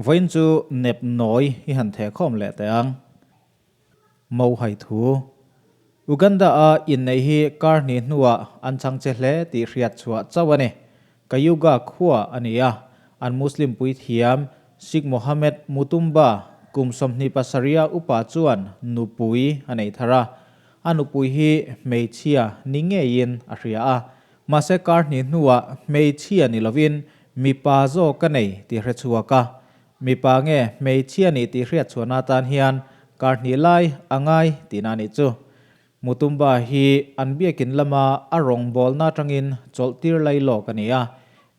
Vawiin chu nep nawi i han theh khawm leh teh ang. Mo hai thu. Uganda-a inneih hi kar hnih hnuah an chang che hle tih hriat chhuah chauh a ni. Kayuga khua a ni a, an Muslim puithiam Sheikh Mohammed Mutumba kum 27 upa chuan nupui a nei thar a. A nupui hi hmeichhia ni ngeiin a hria a, mahse kar hnih hnuah hmeichhia ni lovin mipa zawk a nei tih hre chhuak a. Mipa nge hmeichhia nih tih hriat chhuahna atan hian kar hnih lai a ngai tihna a nih chu. Mutumba hi an biakin lama a rawngbawlna atangin chawlh tir lai lawk a ni a,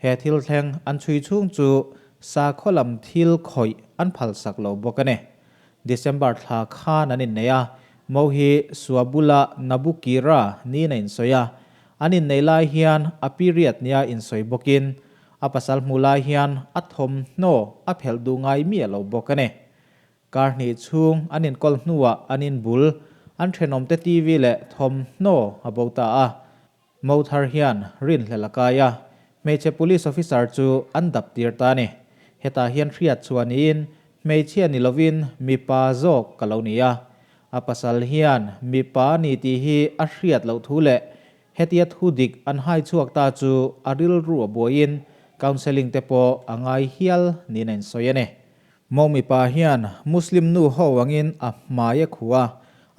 he thil thleng an chhui chhung chu sakhaw lam thil khawih an phalsak lo bawk a ni. December thla khan an innei a, Mo hi Suabula Nabukira niin a insawi a, an inneih lai hian a period nia insawi bawkin A pasal hmu lai hian a thawmhnaw a phelh duh ngai miah lo bawk a ni. Kar hnih chhung an inkawl hnuah an inbul, an thenawmte TV leh thawmhnaw a bo ta a. Mo thar hian rinhlelh a kai a, hmeichhe police officer chu an dap tir ta a ni. Hetah hian hriat chhuah niin hmeichhia ni lovin mipa zawk ka lo ni a. A pasal hian mipa a ni tih hi a hriat loh thu leh Hetia thu dik an hai chhuak ta chu a rilru a buaiin counselling te pawh a ngai hial niin a insawi a ni. Mo mipa hian Muslim nu ho angin a hmai a khuh a,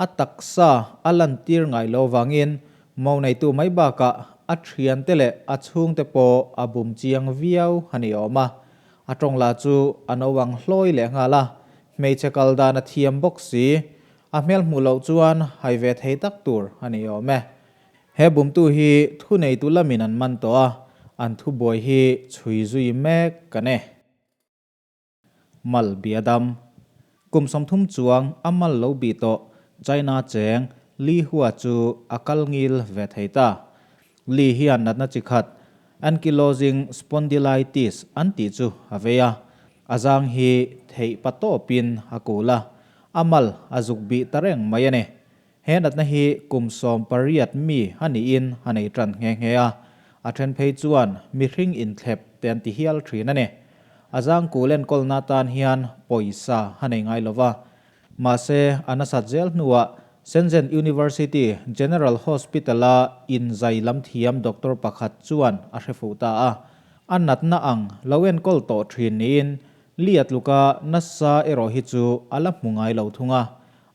a taksa a lantir ngai lo vangin mo neitu mai bakah a thiante leh a chhungte pawh a bum chiang viau a ni awm a. A tawng lah chu a no ang hlawi leh nghal a, hmeichhe kal dan a thiam bawk si. A hmel hmuh loh chuan hai ve thei tak tur a ni awm e. He bumtu hi thuneitu lamin an man tawh a, an thubuai hi chhui zui mek kan e. Mal Biadam. Kum 30 chuang a mal lo bih tawh China cheng Li Hua chu a kal ngil ve thei ta. Li hian natna chi khat Ankylosing spondylitis an tih chu a vei a, a zang hi theih pa tawpin a kul a, a mal a zuk bih ta reng mai a ni. He natna hi kum 18 mi a niin a nei tan nghe nghe a, a then phei chuan mihring inthlep te an ti hial thin a ni. A zangkul enkawlna atan hian pawisa a nei ngai lova, mahse a nasat zel hnuah Shenzhen University General Hospital-a inzai lam thiam doctor pakhat chuan a hre fuh ta a. A natna ang lo enkawl tawh thin niin Li a tluka nasa erawh hi chu a la hmu ngai lo thung a.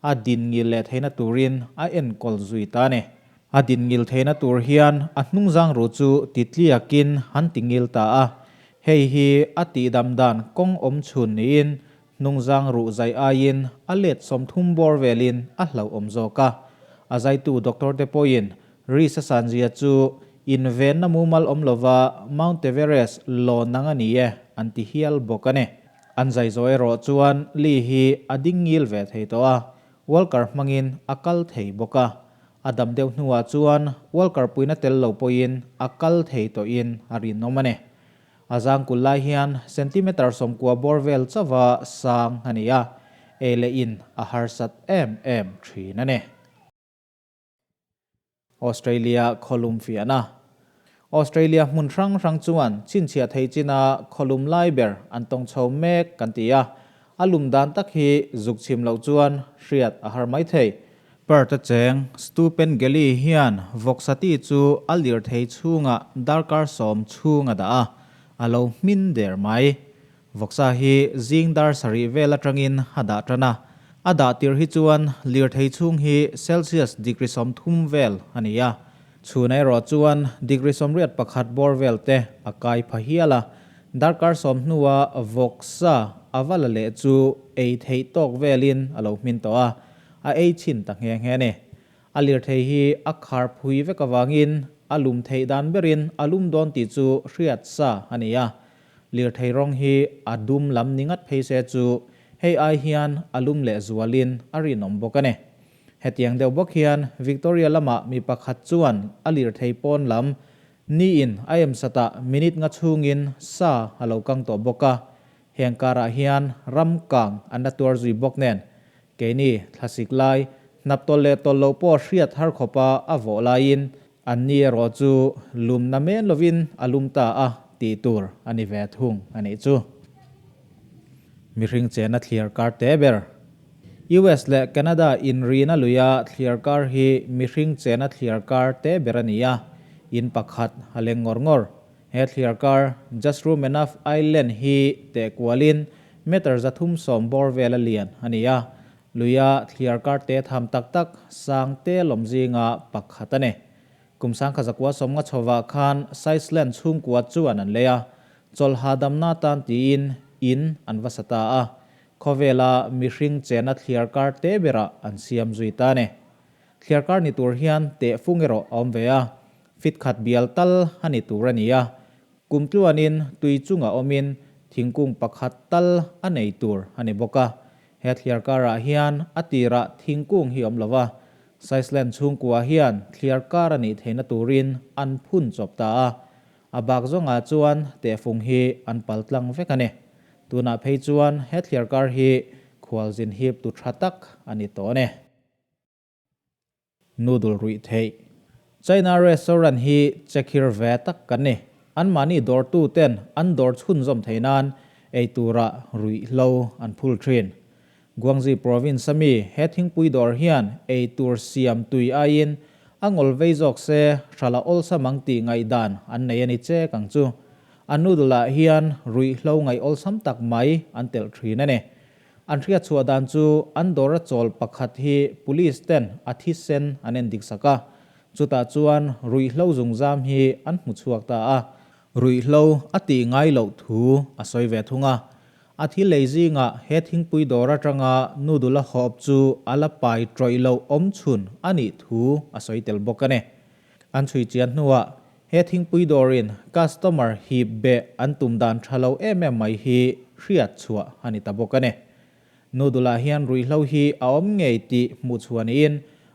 A din ngil leh theihna turin a enkawl zui ta a ni. A din ngil theihna tur hian a hnungzang ru chu titliakin han ti ngil ta a. Hei hi a tihdam dan kawng awm chhun niin hnungzang ruh zai aiin a let 30 bawr velin a hlauhawm zawk a. A zaitu doctor te pawhin Risa Sanzia chu invenna mumal awm lova Mount Everest lawn ang a ni e an ti hial bawk a ni. An zai zawh erawh chuan Lee hi a ding ngil ve thei tawh a, Walker hmangin a kal thei bawk a. A dam deuh hnuah chuan Walker puina tel lo pawhin a kal thei tawhin a rinawm a ni. A zangkul lai hian centimeter 90 bawr vel chauha sang a ni a, ei leh in a harsat em em thin a ni. Australia khawlum fiahna. Australia hmun hrang hrang chuan chhinchhiah thei china khawlum lai ber an tawng chho mek kan ti a, a lum dan tak hi zuk chhim loh chuan hriat a har mai thei. Perth a cheng Stu Pengelly hian vawksati chu a lirthei chhungah darkar 10 chhung a dah a, a lo hmin der mai. Vawksa hi zing dar sarih vel atangin a dah tan a, a dah tirh hi chuan lirthei chhung hi Celsius degree 30 vel a ni a, chhun erawh chuan degree 81 bawr vel te a kai pha hial a, darkar 10 hnua vawksa a va la leh chu ei theih tawk velin a lo hmin tawh a, a ei chhin ta nghe nghe a ni. A lirthei hi a khar phui vek avangin a lum theih dan berin a lum dawn tih chu hriat sa a ni a, Lirthei rawng hi a dum lam ni ngat phei se chu hei ai hian a lum leh zualin a rinawm bawk a ni. Hetiang deuh bawk hian Victoria lamah mi pakhat chuan a lirthei pawn lam niin a em satah minute nga chhungin sa a lo kang tawh bawk a, heng karah hian ram kang an la tuar zui bawk nen keini thlasik lai hnap tawlh leh tawlh loh pawh hriat har khawpa a vawh laiin An ni erawh chu lum na men lovin a lum ta a tih tur a ni ve thung a nih chu. Mihring chena thliar kar te ber. US leh Canada inrina luia thliar kar hi mihring chena thliar kar te ber a ni a, in pakhat a leng ngawr ngawr. He thliar kar, Just Room Enough Island hi teh kualin meter 310 bawr vela lian a ni a, luia thliar kar te tham tak tak sang te lawm zinga pakhat a ni. Kum 1950 chhovah khan Saiceland chhungkua chuan an lei a, chawlha damna tan tiin in an va sa ta a, khawvela mihring chena thliar kar te berah an siam zui ta a ni. Thliar kar ni tur hian tehfung erawh a awm ve a, fit khat bial tal a ni tur a ni a, kum tluanin tui chungah awmin thingkung pakhat tal a nei tur a ni bawk a. He thliar karah hian a tirah thingkung hi awm lo va, Saiceland chhungkua hian thliar kar a nih theihna turin an phun chawp ta a, a bak zawngah chuan tehfung hi an pal tlang vek a ni. Tunah phei chuan he thliar kar hi khualzin hip tu tha tak a ni tawh a ni. Noodle ruih theih. China restaurant hi chekhir ve tak kan ni. Anmahni dawrtu ten an dawr chhunzawm theih nan ei tura ruihhlo an phul thin. Guangxi province a mi he thingpui dawr hian ei tur siam tui aiin a ngawl vei zawk se hrala awlsam ang tih ngaihdan an nei a ni chek ang chu. A noodle ah hian ruihhlo ngaih awlsam tak mai an telh thin a ni. An hriat chhuah dan chu an dawra chawl pakhat hi police ten a thisen an en dik sak a, chutah chuan ruihhlo zungzam hi an hmu chhuak ta a. Ruihhlo a tih ngai loh thu a sawi ve thung a, a thil lei zingah he thingpui dawr atanga noodle a hawp chu a la pai tawih loh awm chhun a nih thu a sawi tel bawk a ni. An chhui chian hnuah he thingpui dawrin customer hip beh an tum dan tha lo em em mai hi hriat chhuah a ni ta bawk a ni. Noodle ah hian ruihhlo hi a awm ngei tih hmuh chhuah niin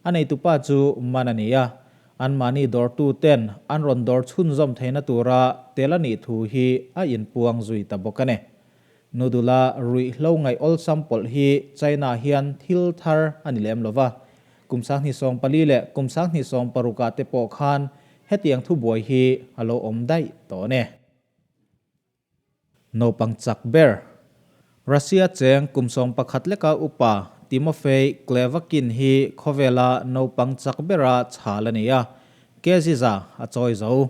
a neitupa chu man a ni a, anmahni dawrtu ten an rawn dawr chhunzawm theihna tura tel a nih thu hi a inpuang zui ta bawk a ni. Noodle-a ruihhlo ngaih awlsam pawlh hi China hian thil thar a ni lem lova, Kum 2014 leh kum 2016 ah te pawh khan hetiang thubuai hi a lo awm daih tawh a ni. Naupang chak ber. Russia cheng kum 11 leka upa Timofey Klevakin hi khawvela naupang chak bera chhal a ni a, Keziza a chawi zo.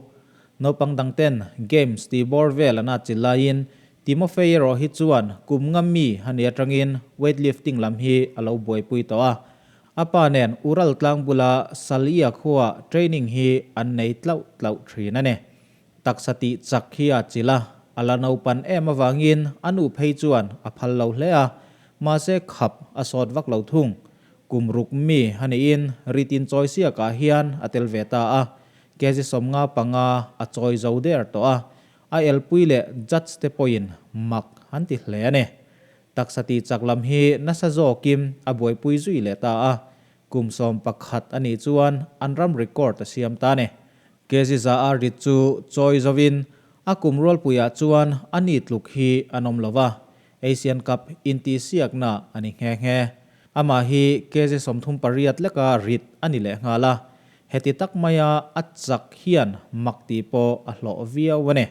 Naupang dangten games tih bawr vel an atchilh laiin Timofey erawh hi chuan kum nga mi a ni atangin weightlifting lam hi a lo buaipui tawh a. A pa nen Ural tlang bula Salya khuaa training hi an nei tlauh tlauh thin a ni. Taksa tih chak hi a chilh a, a la naupan em avangin a nu phei chuan a phal lo hle a, mahse khap a sawt vak lo thung. Kum ruk mi a niin ritin chawi siakah hian a tel ve ta a, kg 55 a chawi zo der tawh a, A elpui leh judge te pawhin mak an ti hle a ni. Taksa tih chak lam hi nasa zawkin a buaipui zui leh ta a, kum 11 a nih chuan an ram record a siam ta a ni. Kg za a rit chu chawi zovin a kum rualpuiah chuan a ni tluk hi an awm lo va, Asian Cup intihsiakna a ni nghe nghe. Amah hi kg 38 leka rit a ni lehnghal a, Heti tak maia a chak hian mak tih pawh a hlawh viau a ni.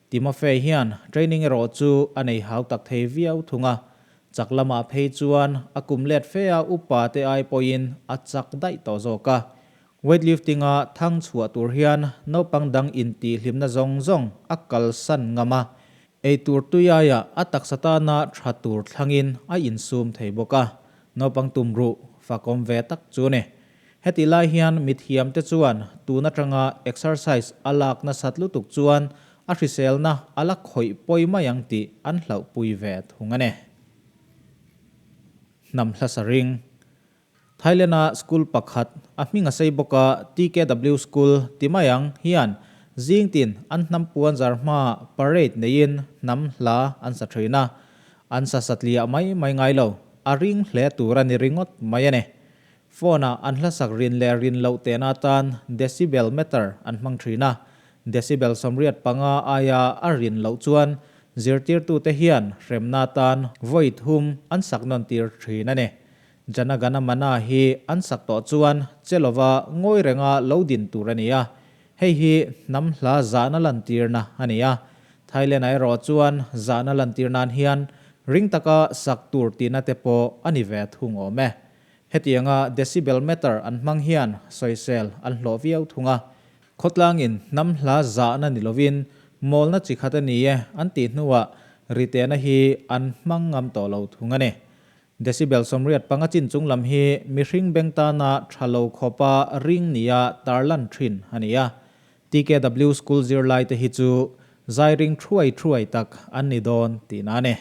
Timofey hian training erawh chu a nei hau tak thei viau thung a, chak lamah phei chuan a kum let fe a upa te ai pawhin a chak daih tawh zawk a. Weightlifting-a thang chhuah tur hian naupang dang intihhlimna zawng zawng a kalsan ngam a, ei tur tui aia a taksa tana tha tur thlangin a insum thei bawk a, naupang tumruh fakawm ve tak chu a ni. Hetih lai hian mithiamte chuan tun atanga exercise a lak nasat lutuk chuan a hriselna a la khawih pawi mai ang tih an hlauhpui ve thung a ni. Hnam hlasa ring. Thailand-a school pakhat, a hming a sei bawk a, TKW School ti mai ang, hian zing tin an hnam puan zar hmaah parade neiin hnam hla an sa thin a. An sa satliah mai mai ngai lo, a ring hle tur a ni ringawt mai a ni. Phone-ah an hlasak rin leh rin loh tehna atan decibel meter an hmang thin a, decibel 85 aia a rin loh chuan zirtirtute hian hremna atan vawi thum an sak nawn tir thin a ni. Jana Gana Mana hi an sak tawh chuan che lova ngawi renga lo din tur a ni a, hei hi hnam hla zahna lantirna a ni a. Thailand-ah erawh chuan zahna lantir nan hian Ring taka sak tur tihna te pawh a ni ve thung awm e. Hetianga decibel meter an hmang hian sawisel an hlawh viau thung a. Khawtlangin hnam hla zahna ni lovin mawlna chi khat a ni e an tih hnuah ritehna hi an hmang ngam tawh lo thung a ni. Decibel 85 chin chung lam hi mihring beng tana tha lo khawpa ring nia tarlan thin a ni a. TKW School zirlaite hi chu zai ring thuai thuai tak an ni dawn tihna a ni.